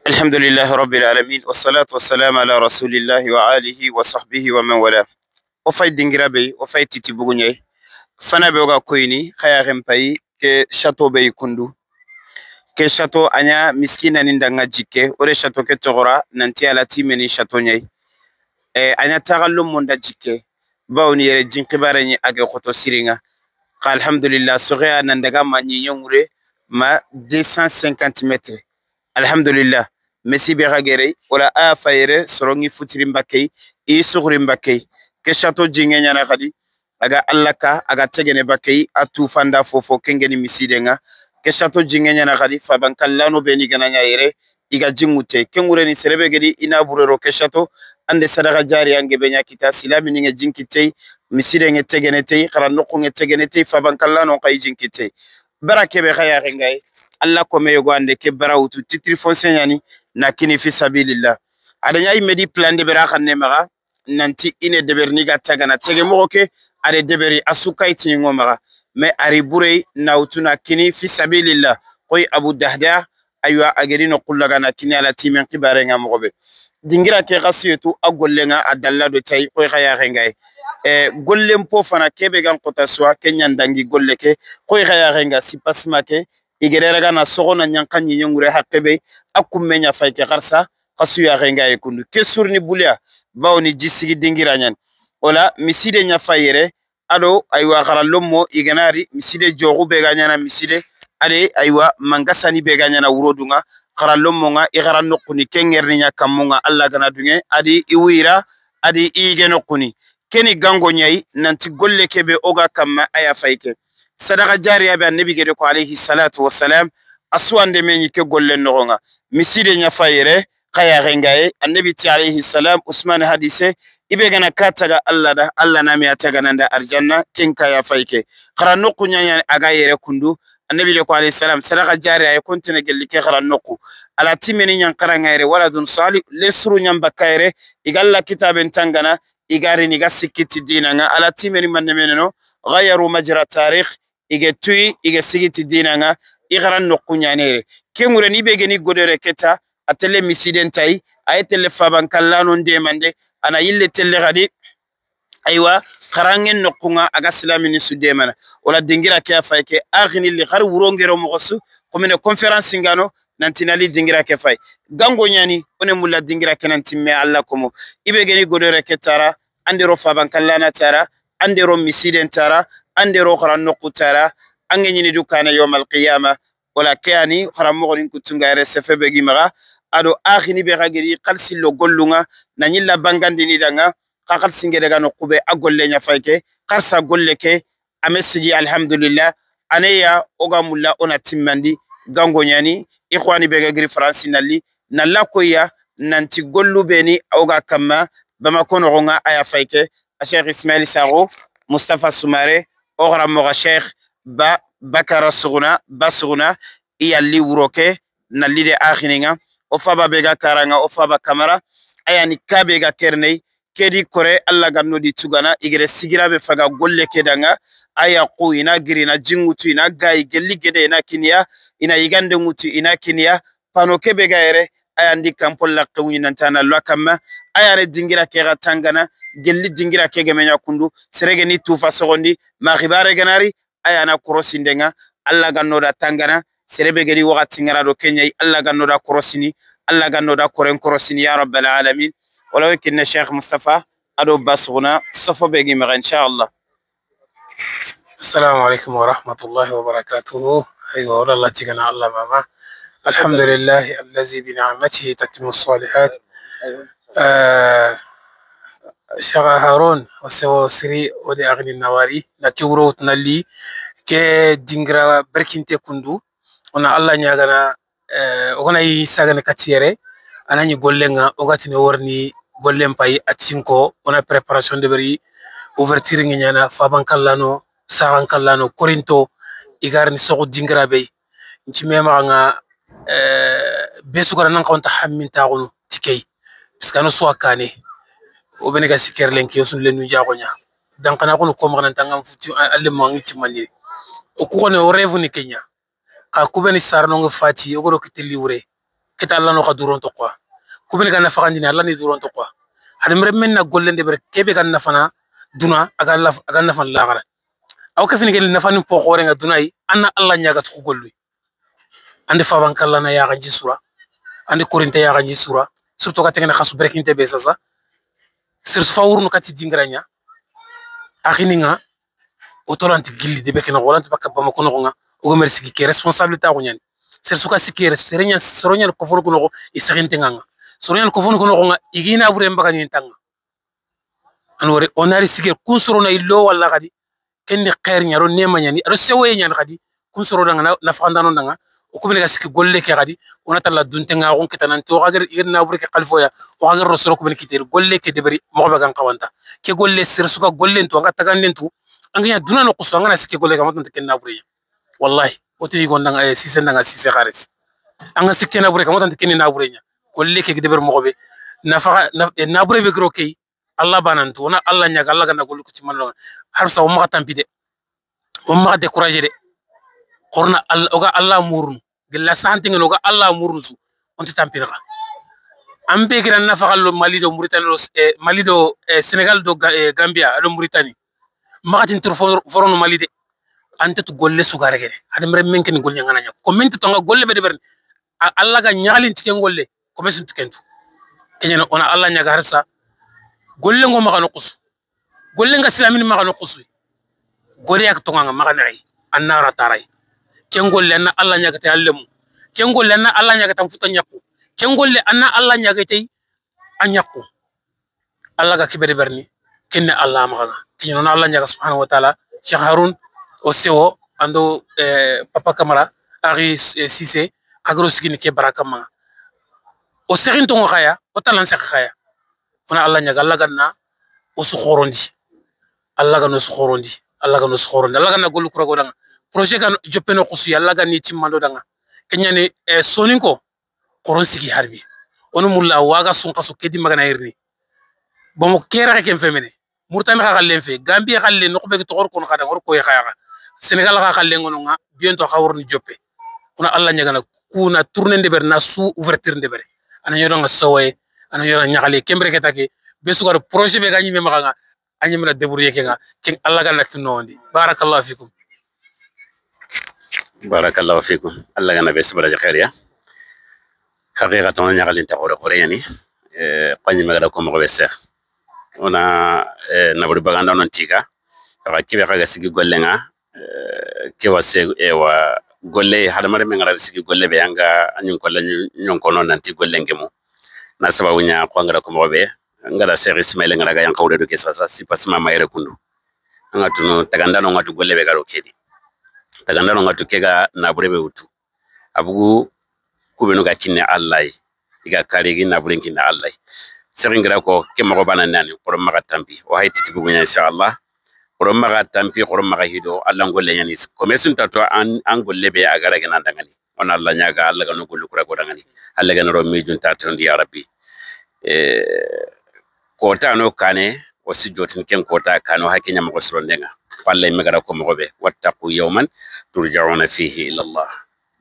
الحمد لله رب العالمين والصلاة والسلام على رسول الله وآله وصحبه ومن والاه. O fay dingira be o fay titi bugunye fana be oga koyni khaya rempay ke château be kundu ke château anya miskina ni ndanga jikke ore château ke togora nanti ala timeni château nyai e anya tagallo monda jikke bawni yere jinkibare ni age khoto siringa. Alhamdulillah soxe nandaga ma ñiñongure ma 250 mètres. Alhamdulillah messi be gere wala a fayere sorongi futiri mbakkey i suxuri mbakkey ke château jinge ñana xadi aga alla ka aga tegene bakkey a tufanda fofo kengeni misidenga ke château jinge ñana xadi fabankallano beni gana ña yere iga jingute kengureni serebe gedi ina burero ke château ande sadaka jari ange be ñakita silamininge jinkitey misidenge tegene tey xara noqunge tegene tey fabankallano xay jinkitey bara kebe xayaxengay alla kome yogo ande ke bara wutu titre foncier ñani na kini fi sabilillah. Ada ñayi medi plan de bera xanne maxa nanti ine deberni ga tagana tege moxo ke ade deberi a sukaytiningo maxa mais ari burey na wutu na kini fi sabilillah koy Abu Dahda aywa ageri no kullaga na kini ala timen xibarenga moxo be dingira ke xa suyetu a gollenga a dalla do tay koy xayaxengay e gollen po fana kebe gan kota suwa ke ñandangi golle ke koy xayaxenga sipasma ke igereraga na soxona ñanxa ñiñongure xaqe a kumme ña fay ke xarsa xa suyaxengaye kundu ke surni buliya bawni jisigi dingira ñan wala miside ña fayere ado aywa xara lommo iganari miside joxu be ga ñana miside ade aywa mangasani be ga ñana wurodunga xara lommonga i xara noquni ke ngerni ña kammunga alla gana dunge adi i wira adi i yige noquni keni gango ñayi nanti golle kebe oga kamma aya fayke sadaka jariya be annabi gede ko alayhi salatu wassalam asuwande meñi ke golle noxonga miside ña fayere xayaxengaye annabi ti alayhi salam Usman hadise ibe gana ka taga alla da alla nami a tagananda arjanna ken kaya fayke xara noqu ñaña aga yere kundu annabi de ko alayhi salam sadaka jariya ye kontine gelli ke xara noqu ala timeni ñankaranga yere wala dun sali lesuru ñambakka yere igalla kitaben tangana igarini iga sikkiti dinanga ala timeni mannemeneno gayaru majra tarikh ige tuy ige sigiti dinanga i xara noqu ñanere ke ŋureni ibe geni godere keta a telle misiden tay aye telle fabankallano ndemande ana yille telle xadi aywa xarangen noqunga aga silamini su demana wala dingira ke a fay ke axinilli xar wurongero moxo su komine conférence ngano nantinali dingira ke fay gango ñani one mulla dingira ke nantimme alla komo ibe geni godere ke tara andero fabankallana tara andero misiden tara andero xara noqu tara ange ñini du kana yawmal qiyama wala ke ani xara moxonin kutunga yere sefe be gi maxa ado axini be xa geri xalsillo gollunga na ñilla bangandini danga xa xalsingedega noqube a golle ña fay ke xarsa golle ke ame sigi alhamdulillah aneya oga mulla ona timmandi gango ñani ikhwani be ga giri faransi nalli nalla koya nanti gollu beni oga kamma Bamako noxonga aya fay ke a Cheikh Ismail Sakho Moustapha Soumare o xara moxa Cheikh Ba Bakara Suguna Ba Suguna i yalli wuro ke nalli de axininga o faba be ga karanga o faba kamara ayani kabe ga kernei kedi kore alla ganno di tugana igere sigira be faga golle ke danga aya qu ina giri ina jingutu ina gayi gelli gede ina kiniya ina yigande ngutu ina kiniya pano kebe ga yere ayandi kampol laqewñi nantana lwa kamma ayare dingira ke ga tangana gelli dingira ke gemenya kundu serege ni tufa sogondi ma xibare ganari ayana korosindenga alla ganno da tangana serebe gedi waxati ngara do kenyai alla ganno da korosini alla ganno da koren korosini ya rabbal alamin. Wala kinna Cheikh Moustapha ado basuguna sofo be gi maxa inshallah. السلام عليكم ورحمة الله وبركاته. أيوة والله تجنا الله ماما. الحمد لله الذي بنعمته تتم الصالحات. شيخ هارون وسو سري ودي أغني النواري نكورو تنالي كي دينغرا بركنتي كندو ona Allah ñagana ogana yi sagana katiyere anani gollenga ogatini worni gollen pay atinko ona préparation de bari ouverture ngi ñana fabankallano saxankallano korinto igarni soxu dingira bey nci memaxanga be sugara nan xawanta xammintaxunu tikey parce que ano suwa kane o bene ga siker lenki o sun lenu jaxoña dankana xunu komaxanantangam futi alle mangi timmandiri o ku xone o rêve ni kenya xa kubeni sarnonga fati o goro kite liwre Kita Allah no ka duron to quoi kubini ka nafa ndina Allah ni duron to quoi hadi mere men na gollen de ber kebe kan nafana duna aga Allah aga nafan la gara aw ke fini gel nafani po khore nga dunai anna Allah nyaga to gollu ande faban kala na ya ganji sura ande korinte ya ganji sura surtout ka tengena khasu breakinte be sasa sir fawurnu kati dingranya akhininga otolanti gilli de bekena golanti bakka bama kono nga o merci ki ke responsabilité ko nyani ser suka sikere serenya soronya ko fono kono isaginte nganga soronya ko fono kono nga igina bure mbaka ni tanga anore onari sikere kun sorona illo walla kadi kenni khair nyaro nema nyani aro sewoye nyani kadi kun sorona nga na fandano nga o ko bele sikki golle ke kadi onata la dunte nga gon kitanan to gager irna bure ke khalfoya o gager ro soro ko bele kiter golle ke debari mo be kan kawanta ke golle ser suka golle to nga taganden to anga duna no kuso anga na sikki golle kam tan kenna bure wallahi otini gonda nga sise nga sise kharis anga sikke na bure kam tan kenna bure nya golle ke deber mo be nafa na bure be gro kay Allah banantu ona Allah nyaga Allah gana gollu ko ci man har sa o ma tampi de o ma décourager de korna Allah oga Allah murnu gella santi ngeno oga Allah murnu su on tampi ra ambe giran nafa lo Mali do Mauritanie do Mali do Sénégal do Gambia do Mauritanie makatin tur forono Mali de ante tu golle sugare gere hade mere men ken golle ngana nya ko men to nga golle be de berne Allah ga nyalin tiken golle ko mesin tikentu kenyana ona Allah nyaga harsa golle ngo maka no kusu golle nga silamin maka no kusu gore yak to nga maka nay annara taray ken golle anna Allah nyaga te allemu ken golle anna Allah nyaga tam futa nyakku ken golle anna Allah nyaga te anyakku Allah ga kibere berni kenne Allah maka kenyana ona Allah nyaga subhanahu wa ta'ala Cheikh Haroun o sewo ando Papa Camara ari Cissé kagro sigini ke baraka ma o segin to khaya o talan se khaya ona Allah nyaga Allah ganna o su khorondi Allah ganno su khorondi Allah ganno su khorondi Allah ganna gollu kurago danga projet kan joppeno khusu Allah ganni timmando danga kenyane soninko qoron sigi harbi onu mulla waga sun kaso kedi magana irni bomo kera ken femene Mauritanie xa xalen fe Gambie xalen no be to kon xada or koy xaya Sénégal xa xalen ngono nga bientôt xa worni joppe ona Allah nyaga na kuna tourner ndeber na sous ouverture ndeber ana ñoro nga sowe ana ñoro ñaxale kembre ke take be sugar projet be gañi me ma nga anyi mena débrouiller ke nga ken Allah ga nak nondi barakallahu fikum barakallahu fikum Allah gana be subara khair ya haqiqatan ñaxale ta xore xore yani qañi me ga ko mo be sex ona naburi baganda non tika ka kibe kaga sigi gollenga ke wase ewa golle hadamare men ngara sigi golle be anga anyun ko la nyon ko non nanti gollenge mo na sababu nya ko ngara ko mo be ngara Cheikh Ismail ngara ga yan kawde do ke sasa si pasma mayre kundu anga tuno taganda no ngatu golle be garo kedi taganda no ngatu kega nabure be utu abugu kubenu ga kinne Allah iga kare gi nabure kinne Allah seringira ko ke mo bana nani ko maga tampi o hayti tibu inshallah ko maga tampi ko maga hido Allah golle nyani ko mesun tato an golle be agara gena dangani on Allah nyaga Allah gano gollu kura ko dangani Allah gano ro mijun tato ndi ya rabbi ko ta no kane o sijotin ken ko ta kano hakinya mo soro ndenga wallahi megara ko mo be wattaqu yawman turja'una fihi ila Allah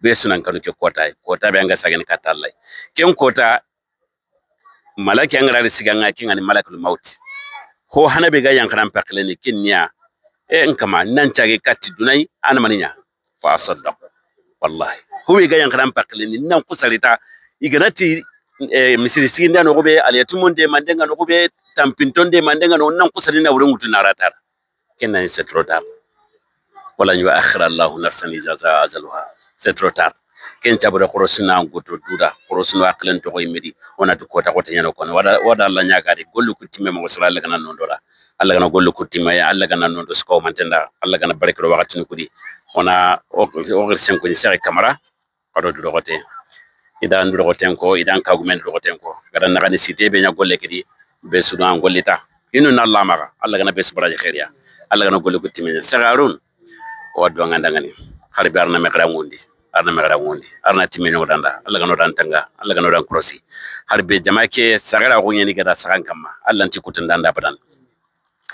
be sunan kanu ke kota kota be anga sagen kata Allah ken kota malaki angara siganga kinga ni malakul maut ho hana be ga yankaran pakle ni kinya e nkama nan chage katti dunai ana maninya fa asaddaq wallahi ho be ga yankaran pakle ni nan kusarita iganati misiri siginda no gobe aliyatumunde mandenga no gobe tampintonde mandenga no nan kusarina wurin mutuna ratara kennan c'est trop tard wala yu akhira Allah nafsan iza azaluha c'est trop tard ken cabura korosina goto duda korosina aklen to koy ona to kota kota nyano kono wada wada Allah nyaga de gollu kutime mo sura Allah kana non dora Allah kana gollu kutime ya Allah kana non do sko mantenda Allah kana barke do wakati ni kudi ona o o sen ko sere kamara ado do gote idan do goten ko idan kagumen do goten ko gadan na ni cité be nya golle kidi be sudan gollita inu na Allah maka Allah kana be subaraji khairia Allah kana gollu kutime sagarun o waddo ngandangani harbi arna me kara ngondi arna megara wondi arna timeno danda Allah gano dan tanga Allah gano dan krosi harbe jamake sagara ko nyani gada sagan kamma Allah nti kutun danda badan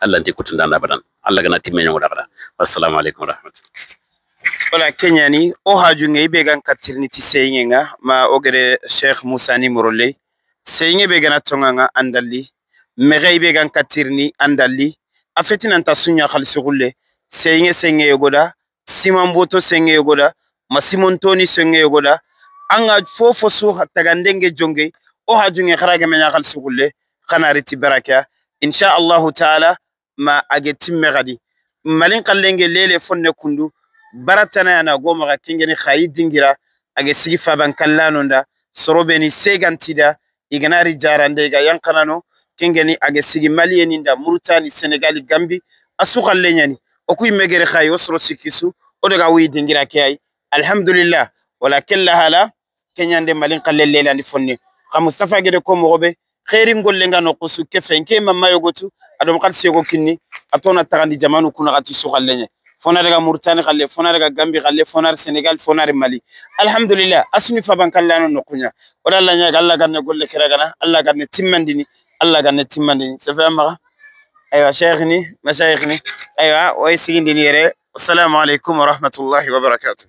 Allah nti kutun danda badan Allah gana timeno danda. Assalamu alaikum warahmatullahi. Wala kenyani o hajunge ibe gan katirni ti seyinga ma ogere Sheikh Musa ni Morole seyinge be gana tonganga andali mege ibe gan katirni andali afetina nta sunya khalisi gulle seyinge senge yogoda simamboto senge yogoda masimontoni senge yogoda anga fofo su tagandenge jonge o hajunge kharage menya khalisi gulle khanariti baraka insha Allah taala ma age timme gadi malin qallenge lele fonne kundu baratana yana goma ga kingeni khayi dingira age sigi faban kallanonda sorobeni segantida iganari jarande ga yankanano kingeni age sigi malieninda Mauritanie Senegal Gambi asu qallenyani okuy megere khayi osro sikisu odaga wi dingira kay alhamdulillah wala kella hala kenyande malin qalle lelani fonni kha Mustafa gede ko mogobe khairin golle nga no kusu kefen ke mamma yogotu adom khalsi yogo kinni atona tagandi jamanu kuna gati su qallenye fona daga Mauritanie xalle fona daga Gambie xalle fona Senegal fona Mali alhamdulillah asuni faban kallano nokunya wala la nya Allah ganne golle kiragana Allah ganne timmandini Allah ganne timmandini sefa ma aywa sheikhni mashayikhni aywa way sigindini yere assalamu alaikum wa rahmatullahi wa barakatuh.